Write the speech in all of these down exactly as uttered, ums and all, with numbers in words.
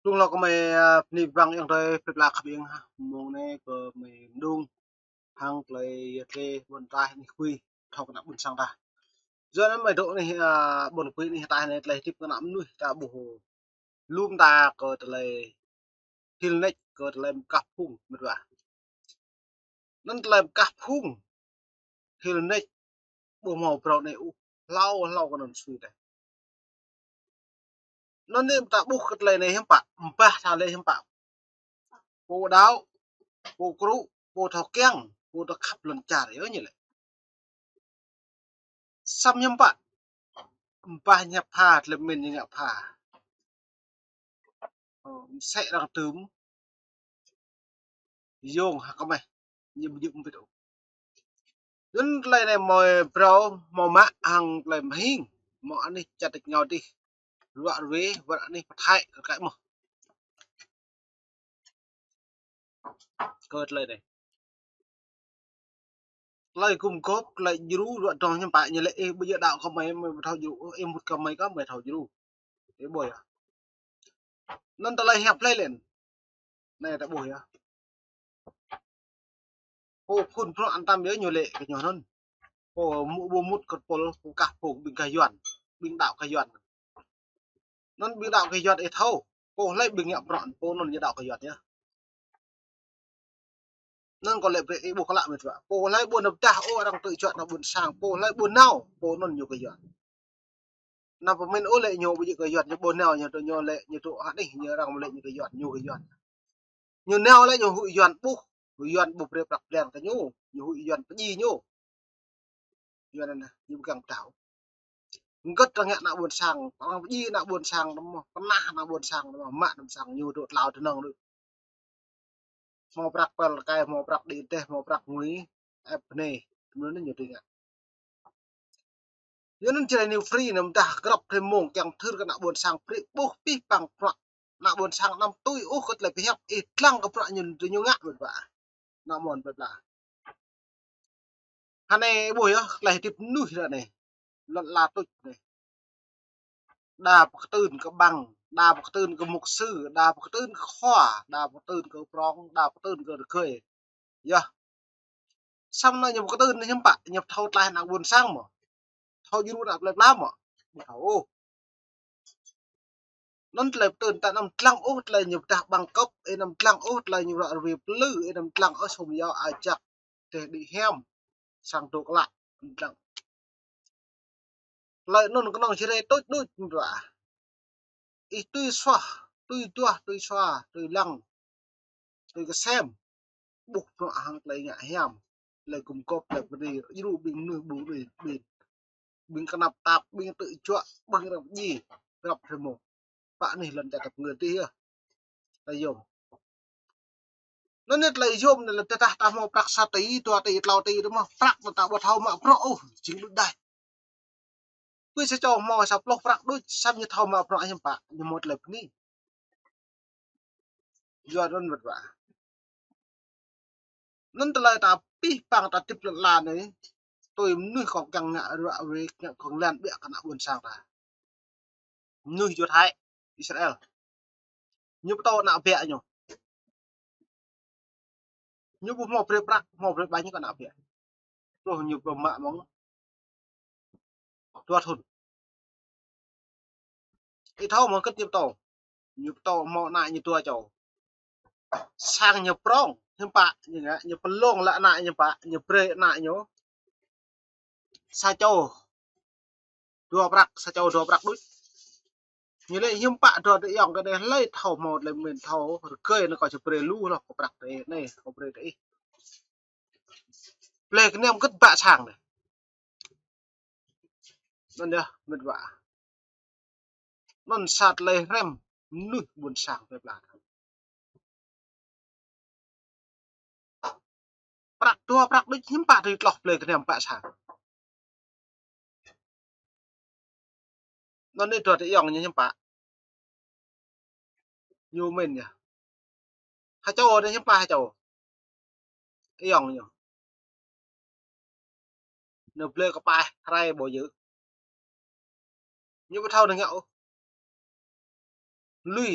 Rung lŏ kơ mơi, a, bơni bang ayŏng adơi plơi pla khăp ing ha. Mông anai kơ mơi mơđung hăng tơlơi yơh tơlơi ƀôn tah anai kơ ƀing thâo kơ ană ƀôn sang ta. Yua anŭn mơi dŏ anai, a, ƀôn kơ ƀing anai ta anai tơlơi hơdip kơ ană mơnuih ta ƀuh lŏm ta kơ tơlơi hil nač kơ tơlơi pơkah phung mơ̆t wa. Anŭn tơlơi pơkah phung hil nač ƀu hmâo phrâo anai ôh, hlâo hlâo kơ anŭn sui teh. Anŭn anai ta ƀuh kơ tơlơi anai hiư̆m pă, ƀah tơlơi hiư̆m pă. Pô đaŏ, pô krŭ, pô thâo kiăng, pô thâo khăp lŏn čar yơh ñu lĕ. Samơ̆ hiư̆m pă, ƀah ñu pha, tơlơi pơmĭn ñu ngă pha. Ơ, mơsĕ arăng tơm yŏng hă kơ mơi, ñu ƀu djơ̆ ƀơ̆t ôh. Anŭn tơlơi anai mơi phrâo, mơi mă hăng tơlơi mơhing, mơi anih čăt tĕč ngao dih, ruă ruê, wơ̆t anih pơthai kơ kăi mơh. Kơ tơlơi anai. Tơlơi gum gôp, tơlơi djru, ruă dŏng hiư̆m pă ñu lĕ, ih ƀu djơ̆ đaŏ kơ mơi, mơi ƀu thâo djru, ih mŭt kơ mơi kơ mơi thâo djru. Ih ƀuh yơh. Anŭn tơlơi hiăp lĕ lĕn. Anai ta ƀuh yơh. Pô phŭn phrŏ antam yơh ñu lĕ kơ ñu anŭn. Pô mŭ ƀu mŭt kơ pôl, pô kah pô ƀing kah Yuan, ƀing đaŏ kah Yuan. Anŭn ƀing đaŏ kah Yuan ih thâo. Pô hlơi ƀing ngă phrŏ pô anŭn ñu đaŏ kah Yuan yơh. Anŭn kâo lĕ brơi ih ƀuh klă mơ̆t wa. Pô hlơi ƀu nao pơdah ôh arăng tŭ juă ană ƀôn sang, pô hlơi ƀu nao, pô anŭn ñu kah Yuan. Anăm pơmĭn ôh lĕ ñu ƀu djơ̆ kơ Yuan, ñu ƀu nao, ñu tŭ ñu lĕ, ñu tŭ hă anih, ñu arăng mơ̆ lĕ ñu kơ Yuan, ñu kơ Yuan. Ñu nao lĕ ñu huĭ Yuan ƀuh, huĭ Yuan ƀu brơi prăk blan kơ ñu, ñu huĭ Yuan pơdjai ñu. Yuan anŭn, ñu ƀu kiăng pơdah ôh. Hơget arăng ngă ană ƀôn sang, arăng pơdjai ană ƀôn sang, tơmơ̆ pơnah ană ƀôn sang, tơmơ̆ mă ană ƀôn sang, ñu dŏ tlao tơnăng đôč. Hmâo prăk pơl kai, hmâo prăk đĭ teh, hmâo prăk ngui, ĕp bơnai, tơmơ̆ anŭn ñu tui ngă. Yua anŭn Jrai New Free anŭn mơdah grăp tơlơi mông kiăng thâo kơ ană ƀôn sang brơi ƀuh pih pang bruă. Ană ƀôn sang anăm tui ôh kơ tơlơi pơhiăp, ih lăng kơ bruă ñu tui ñu ngă mơ̆t wa. Ană mơ̆n mơ̆t wa. Hă anai ƀuh yơh, tơlơi hơdip mơnuih ră anai. Lŏn ala tuč anai. Đa pơkơtưn kơ ƀăng, đa pơkơtưn kơ mục sư, đa pơkơtưn kơ khua, đa pơkơtưn kơ prong, đa pơkơtưn kơ rơgơi. Yơh. Samơ̆ anai ñu pơkơtưn anai hiư̆m pă, ñu thâo tơlơi ană ƀôn sang mơ̆. Thâo djru ană plơi pla mơ̆. Ƀu thâo ôh. Anŭn tơlơi pơkơtưn ta anăm lăng ôh tơlơi ñu pơdah ƀăng kŏp, ih anăm lăng ôh tơlơi ñu ruă ruê plư, ih anăm lăng ôh sum yao ajăk, teh đĭ hiam, sang dŏ klă, anăm lăng. Tơlơi anŭn kơnơ̆ng Jrai tuč đôč mơ̆t wa. Ih tui suaih, tui duah, tui sua, tui lăng, tui kơsem. Ƀuh bruă hăng tơlơi ngă hiam, tơlơi gum gôp, tơlơi pơdjai, djru ƀing mơnuih ƀu đuaĭ ƀing. Ƀing kơnăp tap, ƀing tŭ juă, ƀing arăng pơdjai, grăp tơlơi mông. Pă anih lŏn čar ta pơngơ̆ tih yơh. Ta yôm. Anŭn anai tơlơi yôm anai lĕ tơdah ta hmâo prăk sa tỉ, dua tỉ, tlâo tỉ tơmơ̆ prăk anŭn ta ƀu thâo mă bruă ôh, jing đôč đač. Pui sa čô hmâo sa pluh prăk đôč, samơ̆ ñu thâo mă bruă hiư̆m pă, ñu hmâo tơlơi bơni. Yua anŭn mơ̆t wa. Anŭn tơlơi ta pih pang ta hơdip lŏn ala anai, tui mơnuih kâo kiăng ngă ruă ruê, kiăng kơ lăng biă kơ ană ƀôn sang ta. Mơnuih Yuđa, Israel. Ñu pơtô ană biă ñu. Ñu ƀu hmâo brơi prăk, hmâo brơi ƀañ kơ ană biă. Truh ñu pơmă mơ̆ng dua thŭn. Ih thâo mơ̆ hơget ñu pơtô. Ñu pơtô hmâo ană ñu dua čô. Sang ñu prong, hiư̆m pă, ñu ngă, ñu pơlông lă ană ñu pă, ñu brơi ană ñu. Sa čô dua prăk, sa čô dua prăk đôč. Ñu lĕ hiư̆m pă dua tơ ayŏng kơ anai hlơi thâo hmâo tơlơi pơmĭn thâo rơgơi anai kâo či brơi lu hloh kơ prăk tơ anai, kâo brơi tơ ih. Plơi kơnăm hơget bă sang anai. Anŭn yơh, mơ̆t wa. Anŭn sa tơlơi hrăm mơnuih ƀôn sang plơi pla. Prăk dua prăk đôč hiư̆m pă tui tloh plơi kơnăm bă sang. Anŭn anai dua tơ ayŏng ñu hiư̆m pă. Ñu mĭn yơh. Ha čô anai hiư̆m pă ha čô. Ayŏng ñu. Ñu blơi kơpaih rai ƀu djơ̆. Ñu ƀu thâo anai ngă ôh. Lui.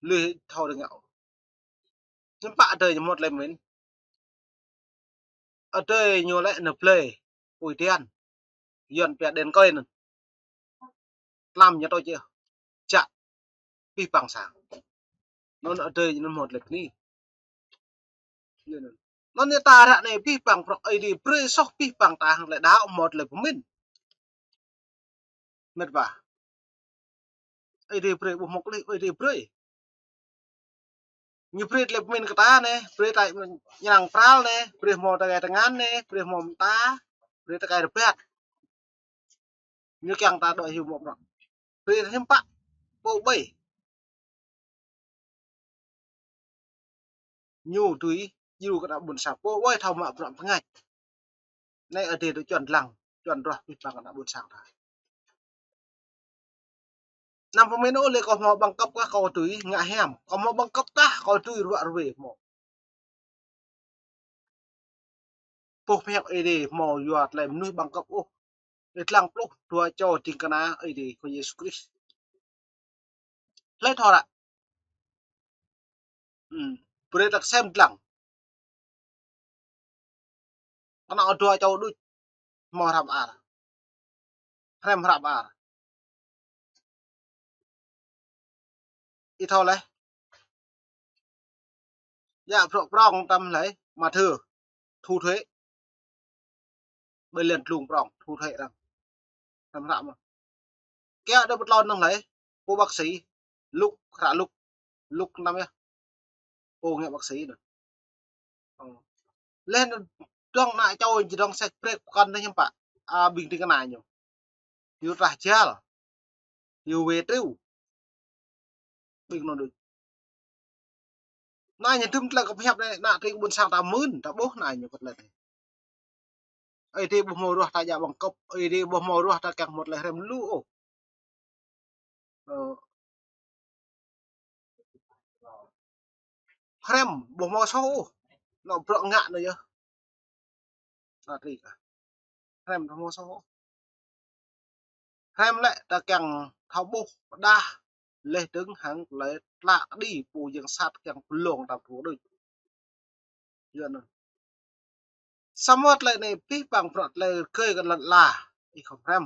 Lui thâo rơngiă. Hiư̆m pă adơi ñu mơ̆t lĕ pơmĭn. Adơi ñu lĕ nao blơi pui tian. Yuan pia đen koin anŭn. Tlam ñu tŏ čih. Čă. Pih păng sang. Anŭn adơi ñu mơ̆t lĕ bơni. Anŭn ñu ta ră anai pih păng prŏk Ơi Adai brơi soh pih păng ta hăng tơlơi đaŏ mơ̆t lĕ pơmĭn. Mĕt wa. Ơi Adai brơi ƀu mŏk lĕ Ơi Adai brơi. Ñu brơi tơlơi pơmĭn kơ ta anai, brơi tơlơi ñrăng pral anai, brơi hmâo tơkai tơngan anai, brơi hmâo mơta, brơi tơkai rơbat. Ñu kiăng ta dŏ hyu mŏk mŏk. Brơi hiư̆m pă, pô ƀai. Ñu tui, djru kơ ană ƀôn sang, pô ƀai thâo mă bruă pơngač. Anai Ơi Adai dŏ čuăn lăng, čuăn ruah pih păng ană ƀôn sang ta. Anăm pơmĭn ôh lĕ kâo hmâo bằng cấp kah kâo tui ngă hiam. Kâo hmâo bằng cấp kah kâo tui ruă ruê hmâo. Boh hiăp Ơi Adai hmâo yua tơlơi mơnuih bằng cấp ôh. Ih lăng pluh dua čô ding kơna Ơi Adai kơ Yêsu Krist. Hlơi thâo ră. Hmm. Brơi ta kơsem lăng. Kơnơ̆ng dua čô đôč hmâo hrăm ar. Hrăm hrăm ar. Ih thâo lĕ. Yă bruă prŏng tăm hlơi, Mathiơ, thu thuế. Ƀơi lŏn tlung prŏng, thu thuế arăng. Hrăm hrăm mơ̆n. Kiă dŏ pơtlon năng hlơi, pô bác sĩ, Luk, hră Luk, Luk năm yơh. Pô ngă bác sĩ anŭn. Ơ. Lĕ anŭn dŏng ană čô či dŏng sĕč brek pơkŏn anai hiư̆m pă. A, ƀing ding kơna ñu. Ñu trah jal. Ñu wê triu. Ƀing anŭn đôč. Anai ñu tŭm tơlơi kơ pơhiăp anai, ană tring ƀôn sang ta mưn, ta ƀuh anai ñu kơ tơlơi anai. Ơi Adai ƀu hmâo ruah ta djă bằng cấp, Ơi Adai ƀu hmâo ruah ta kiăng mơ̆t lĕ hrăm lu ôh. Ơ. Hrăm ƀu hmâo soh ôh. Anŏ bruă ngă anŭn yơh. Ană tring kah. Hrăm ƀu hmâo soh ôh. Hrăm lĕ ta kiăng thâo ƀuh pơdah leh dơ̆ng hăng tơlơi tlă kơđi pô yang sat kiăng pơlông ta pô đôč. Yua anŭn. Samơ̆ tơlơi anai pih păng bruă tơlơi rơgơi kơ lŏn ala. Ih khŏm hrăm.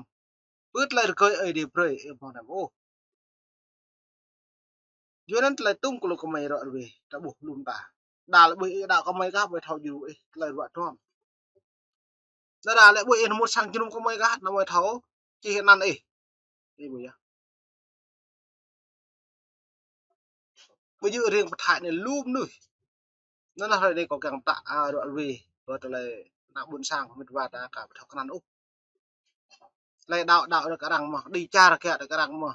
Ƀu tơlơi rơgơi Ơi Adai brơi, ih ƀu hrăm ôh. Yua anŭn tơlơi tŭm kơ lu kơmơi ruă ruê, ta ƀuh lŏm ta. Đa lĕ ƀuh ih đaŏ kơmơi kah ƀu thâo djru ih tơlơi ruă duăm. Đa đa lĕ ƀuh ih nao mŭt sang jơnum kơmơi kah nao mơi thâo čih anăn ih. Ih ƀuh yơh. Ƀu djơ̆ riêng pơthai anai lu mơnuih. Anŭn lah hrơi anai kâo kiăng pơtă, a, ruă ruê, ruă tơlơi ană ƀôn sang mĕt wa ta aka ƀu thâo kơnăn ôh. Tơlơi đaŏ đaŏ đơ̆ng kơ arăng mơ̆, đĭ čar kiă đơ̆ng kơ arăng mơ̆.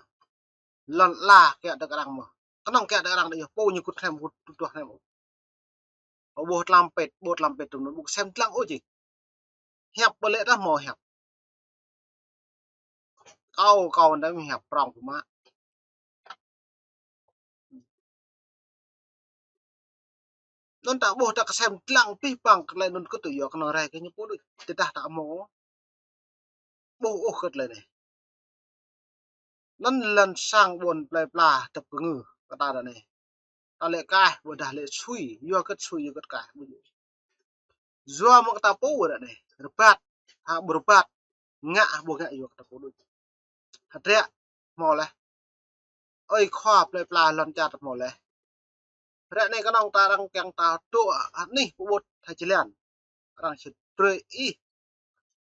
Lŏn ala kiă đơ̆ng kơ arăng mơ̆. Kơnơ̆ng kiă đơ̆ng kơ arăng đôč yơh, pô ñu kŭt hrăm kŭt tuh hrăm ôh. Ƀu ƀuh tlam pĕt, ƀuh tlam pĕt tŭm anŭn ƀu kơsem lăng ôh či. Hiăp ƀu lĕ ta hmâo hiăp. Kâo, kâo anai mơ̆ hiăp prŏng pơmă. Anŭn ta ƀuh ta kơsem lăng pih păng kơ tơlơi anŭn kơ tui yua kơnơ̆ng rai kơ ñu pô đôč. Tơdah ta hmâo. Ƀuh ôh kơ tơlơi anai. Anŭn lŏn sang ƀôn plơi pla tơp kơ ngư kơ ta ră anai. Ta lĕ kaih, ƀôdah lĕ sui, yua kơ sui, yua kơ kaih, ƀu djơ̆. Yua mơ̆ kơ ta pô ră anai, rơbat, hă ƀu rơbat, ngă hă ƀu ngă yua kơ ta pô đôč. Hơdră, hmâo leh. Ơi khua plơi pla lŏn čar ta hmâo leh. Ră anai kơnơ̆ng ta arăng kiăng ta dŏ anih pơƀut hă jơlan. Arăng či brơi ih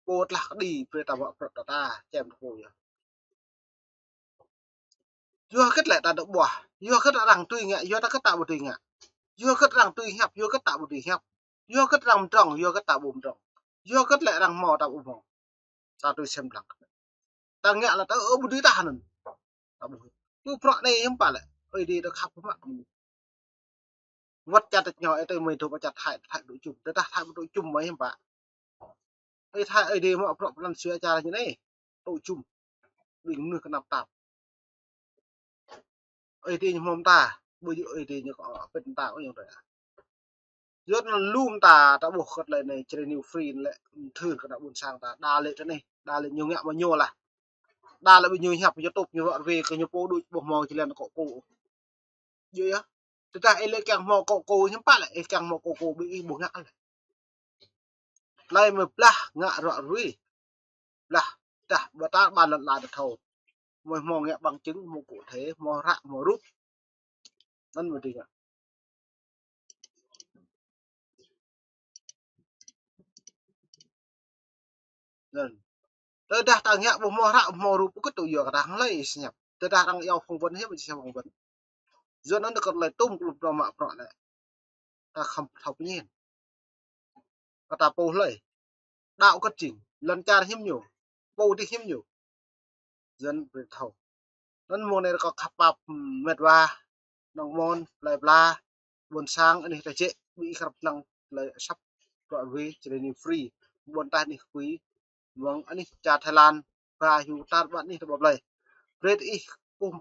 pô tlah kơđi brơi ta mă bruă ta ta, čem ta pô yơh. Yua hơget lĕ ta dŏ ƀuah, yua hơget arăng tui ngă, yua ta hơget ta ƀu tui ngă. Yua hơget arăng tui hiăp, yua hơget ta ƀu tui hiăp. Yua hơget arăng mơdrŏng, yua hơget ta ƀu mơdrŏng. Yua hơget lĕ arăng hmâo ta ƀu hmâo. Ta tui sem lăng. Ta ngă lĕ ta ơ ƀu dưi tah anŭn. Ta ƀu. Tŭ bruă anai hiư̆m pă lĕ. Ơi Adai ta khăp mă. Wơ̆t čar ta ñu ơi ta mơi dŏ pơ čar Thái, Thái dŏ čum. Tơdah Thái dŏ čum mơi hiư̆m pă. Ơi Thái Ơi Adai mă bruă pơlan sui čar ñu anai. Dŏ čum. Ƀing mơnuih kơnap tap. Ơi Adai ñu hmâo mơta, ƀu djơ̆ Ơi Adai ñu kơ pĕt mơta ôh yơh. Yua anŭn lŏm ta, ta ƀuh kơ tơlơi anai, Jrai New Free lĕ, thưr kơ ană ƀôn sang ta, đa lĕ tơ anai, đa lĕ ñu ngă mă ñu lah. Đa lĕ ƀing ñu hiăp YouTube ñu ruă ruê kơ ñu pô đôč ƀu hmâo jơlan kơ pô. Yua yơh. Tơdah ih lĕ kiăng hmâo kŏ kô hiư̆m pă lĕ, ih kiăng hmâo kô kô ƀing ih ƀu ngă lĕ. Tơlơi mơ̆ blah ngă ruă rui. Blah, tơdah ƀu ta ƀan lŏn ala ta thâo. Mơi hmâo ngă bằng chứng, hmâo cụ thể, hmâo hră, hmâo rup. Anŭn mơ̆ ding ngă. Anŭn. Tơdah ta ngă ƀu hmâo hră, hmâo rup, kơ tŭ yua kơ ta hăng hlơi ih sơñăp. Tơdah arăng iâu phỏng vấn hiư̆m či phỏng vấn. Yua anŭn kơ tơlơi tŭm kơ lu prŏ mă prŏ lĕ. Ta khŏm thâo pơñen. Kơ ta pô hlơi. Đaŏ kơ jing. Lŏn čar hiư̆m ñu. Pô dih hiư̆m ñu. Yua anŭn brơi thâo. Anŭn mông anai rơkâo khăp pap mĕt wa. Nong mon, plơi pla. Ƀôn sang, anih ta jĕ. Ƀing ih krăp lăng tơlơi asăp. Ruă rui, čơđai anai free. Ƀôn ta anih kơ pui. Mơ̆ng anih čar Thái Lan, ba hyu tar ƀar anih ta ƀơi plơi. Brơi ih kơkuh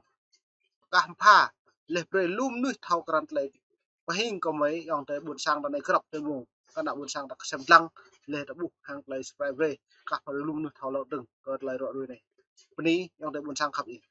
kah pha, laih brơi lu mơnuih thâo krăn tơlơi pơhing kơ mơi, ayŏng adơi ƀôn sang ta anai krăp tơmông, kơ ană ƀôn sang ta kơsem lăng, laih ta ƀuh hăng tơlơi subscribe brơi, kah pha brơi lu mơnuih thâo lŏ dơ̆ng kơ tơlơi ruă rui anai. Bơni, ayŏng adơi ƀôn sang khăp ih.